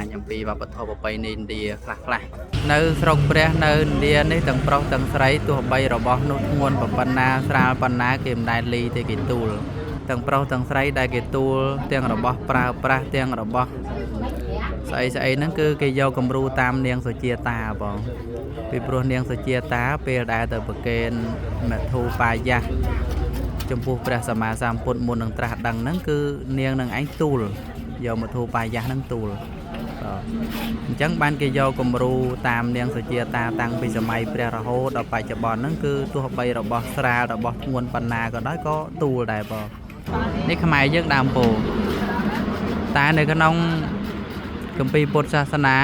ញអំពីវប្បធម៌ប្រពៃណីឥណ្ឌាខ្លះខ្លះនៅស្រុកព្រះនៅឥណ្ឌានេះទាំងប្រុសទាំងស្រីទោះបីរបស់នោះធ្ងន់ប៉ុណ្ណាស្រាលប៉ុណ្ណាគេមិនដែលលីទេគេទូលទាំងប្រុសទាំងស្រីដែលគេទូលទាំងរបស់ប្រើប្រាស់ទាំងរបស់ស្អីស្អីហ្នឹងគឺគេយកគំរូតាមនាងសុជាតាបងពីព្រោះនាងសុជាតាពេលដែលទៅប្រគេនមធូបាយាសចំពោះព្រះសម្មាសម្ពុទ្ធមុននឹងត្រាស់ដឹងហ្នឹងគឺនាងនឹងឯងទូលយកមធូបាយាសហ្នឹងទូលបាទអញ្ចឹងបានគេយកគំរូតាមនាងសុជាតាតាំងពីសម័យព្រះរហូតដល់បច្ចុប្បន្នហ្នឹងគឺទោះបីរបស់ស្រាលរបស់ធ្ងន់ប៉ុណ្ណាក៏ដោយក៏ទូលដែរបងនេះខ្មែរយើងដើមពោតែនៅក្នុងគម្ពីរពុទ្ធសាសនា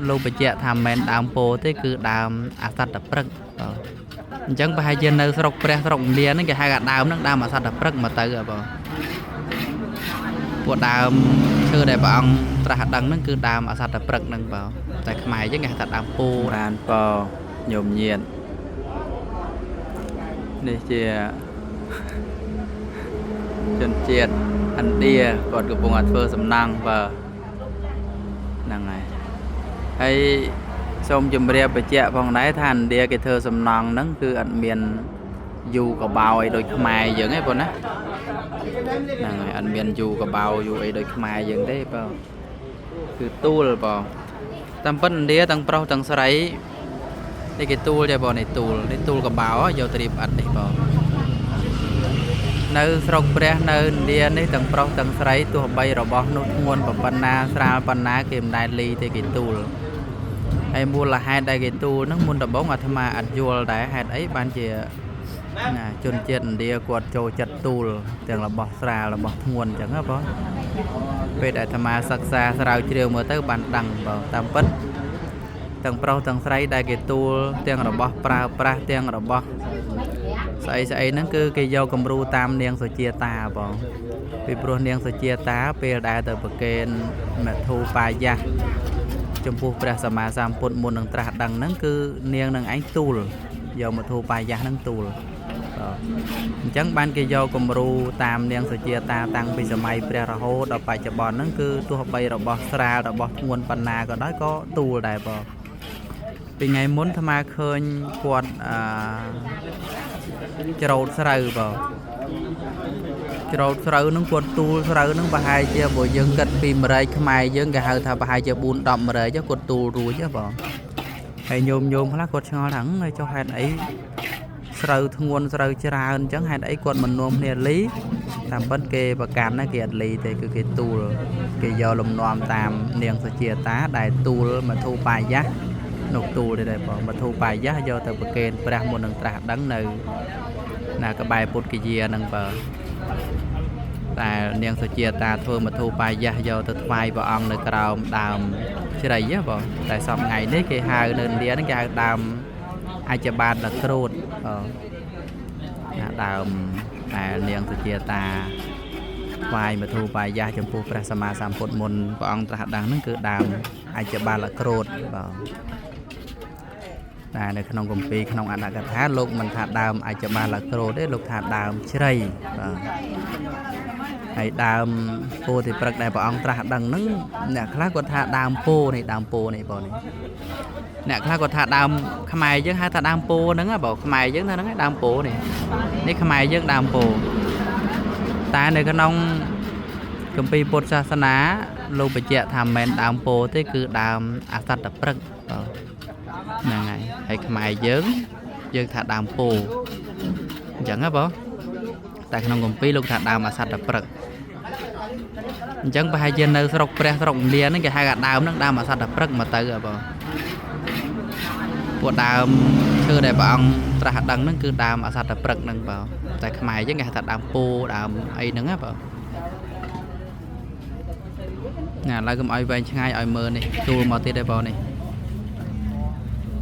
លោកបញ្ជាក់ថាមិនមែនដើមពោទេគឺដើមអសត្តព្រឹកបាទអញ្ចឹងប្រហែលជានៅស្រុកព្រះស្រុកឥណ្ឌាហ្នឹងគេហៅថាដើមហ្នឹងដើមអសត្តព្រឹកមកទៅហ៎បងពួកដើមឈើដែលព្រះអង្គត្រាស់ដឹងហ្នឹងគឺដើមអសត្តព្រឹកហ្នឹងបងតែខ្មែរយើងគេហៅថាដើមពោបានពញោមញាតនេះជាជនជាតិឥណ្ឌាគាត់កំពុងតែធ្វើសំណង់បាទហ្នឹងហើយហើយសូមជម្រាបបញ្ជាក់ផងដែរថាឥណ្ឌាគេធ្វើសំណង់ហ្នឹងគឺអត់មានយូកបោអីដូចខ្មែរយើងទេបងណាហ្នឹងហើយអត់មានយូកបោយូអីដូចខ្មែរយើងទេបងគឺទូលបងតាមពិតឥណ្ឌាទាំងប្រុសទាំងស្រីនេះគេទូលទេបងនេះទូលនេះទូលកបោយកទៅរៀបអិតនេះបងនៅស្រុកព្រះនៅឥណ្ឌានេះទាំងប្រុសទាំងស្រីទោះបីរបស់នោះធ្ងន់ប៉ុណ្ណាស្រាលប៉ុណ្ណាគេមិនដែលលីទេគេទូលហើយមូលហេតុដែលគេទូលហ្នឹងមុនដំបូងអាត្មាអត់យល់ដែរហេតុអីបានជាណាជនជាតិឥណ្ឌាគាត់ចូលចិត្តទូលទាំងរបស់ស្រាលរបស់ធ្ងន់អញ្ចឹងណាបងពេលដែលអាត្មាសិក្សាស្រាវជ្រាវមើលទៅបានដឹងបងតាមពិតទាំងប្រុសទាំងស្រីដែលគេទូលទាំងរបស់ប្រើប្រាស់ទាំងរបស់ស្អីស្អីហ្នឹងគឺគេយកគំរូតាមនាងសុជាតាបងពីព្រោះនាងសុជាតាពេលដែលទៅប្រគេនមធូបាយាសចំពោះព្រះសម្មាសម្ពុទ្ធមុននឹងត្រាស់ដឹងហ្នឹងគឺនាងនឹងឯងទូលយកមធូបាយាសហ្នឹងទូលបាទអញ្ចឹងបានគេយកគំរូតាមនាងសុជាតាតាំងពីសម័យព្រះរហូតដល់បច្ចុប្បន្នហ្នឹងគឺទោះបីរបស់ស្រាលរបស់ធ្ងន់ប៉ុណ្ណាក៏ដោយក៏ទូលដែរបងពីថ្ងៃមុនអាត្មាឃើញគាត់អឺច្រូតស្រូវបងច្រូតស្រូវហ្នឹងគាត់ទូលស្រូវហ្នឹងប្រហែលជាបើយើងគិតពីម្រែកខ្មែរយើងគេហៅថាប្រហែលជា4 10ម្រែកគាត់ទូលរួចហ៎បងហើយញោមញោមខ្លះគាត់ឆ្ងល់ថាអីចុះហេតុអីស្រូវធ្ងន់ស្រូវច្រើនអញ្ចឹងហេតុអីគាត់មិននាំគ្នាលីតាមពិតគេប្រកាន់ណាគេអត់លីទេគឺគេទូលគេយកលំនាំតាមនាងសុជាតាដែលទូលមធូបាយាសនោះទូលទេដែរបងមធូបាយាសយកទៅប្រគេនព្រះមុននឹងត្រាស់ដឹងនៅណាក្បែរពុទ្ធគយាហ្នឹងបើតែនាងសុជាតាធ្វើមធូបាយាសយកទៅថ្វាយព្រះអង្គនៅក្រោមដើមជ្រៃហ៎បងតែសប្តាហ៍ថ្ងៃនេះគេហៅនៅឥណ្ឌាហ្នឹងគេហៅដើមអាចបាតលក្រូតបងណាដើមដែលនាងសុជាតាថ្វាយមធូបាយាសចំពោះព្រះសម្មាសម្ពុទ្ធមុនព្រះអង្គត្រាស់ដឹងហ្នឹងគឺដើមអាចបាលក្រូតបងតែនៅក្នុងគម្ពីរក្នុងអត្តកថាលោកមិនថាដើមអាចបាលក្រូតទេលោកថាដើមជ្រៃបាទហើយដើមពោធិព្រឹកដែលព្រះអង្គត្រាស់ដឹងហ្នឹងអ្នកខ្លះគាត់ថាដើមពោនេះដើមពោនេះបងនេះអ្នកខ្លះគាត់ថាដើមខ្មែរយើងហៅថាដើមពោហ្នឹងបើខ្មែរយើងថាហ្នឹងដើមពោនេះនេះខ្មែរយើងដើមពោតែនៅក្នុងគម្ពីរពុទ្ធសាសនាលោកបញ្ជាក់ថាមិនមែនដើមពោទេគឺដើមអសត្តព្រឹកបាទហ្នឹងហើយហើយខ្មែរយើងយើងថាដើមពោអញ្ចឹងហ៎បងតែក្នុងគម្ពីរលោកថាដើមអសត្តព្រឹកអញ្ចឹងប្រហែលជានៅស្រុកព្រះស្រុកឥណ្ឌាហ្នឹងគេហៅថាដើមហ្នឹងដើមអសត្តព្រឹកមកទៅហ៎បងពួកដើមឈើដែលព្រះអង្គត្រាស់ដឹងហ្នឹងគឺដើមអសត្តព្រឹកហ្នឹងបងតែខ្មែរយើងគេហៅថាដើមពោដើមអីហ្នឹងហ៎បងណាឥឡូវកុំឲ្យវែងឆ្ងាយឲ្យមើលនេះទូលមកទៀតទេបងនេះ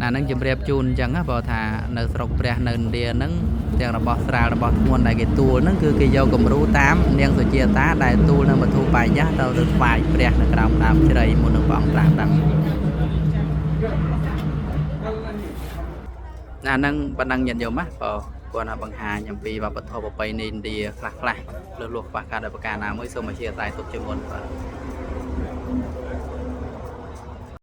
ណាហ្នឹងជម្រាបជូនអញ្ចឹងណាបើថានៅស្រុកព្រះនៅឥណ្ឌាហ្នឹងទាំងរបស់ស្រាលរបស់ធ្ងន់ដែលគេទូលហ្នឹងគឺគេយកគំរូតាមនាងសុជាតាដែលទូលនៅមធូបាយាសទៅទៅថ្វាយព្រះនៅក្រោមដើមជ្រៃមុននឹងព្រះអង្គត្រាស់ដឹងណាហ្នឹងប៉ុណ្ណឹងញាតិញោមណាបើគាត់ណាបង្ហាញអំពីវប្បធម៌ប្រពៃណីឥណ្ឌាខ្លះខ្លះលុះលុះខ្វះខាតដោយប្រការណាមួយសូមអធិស្ឋានទុកជាមុនបាទ។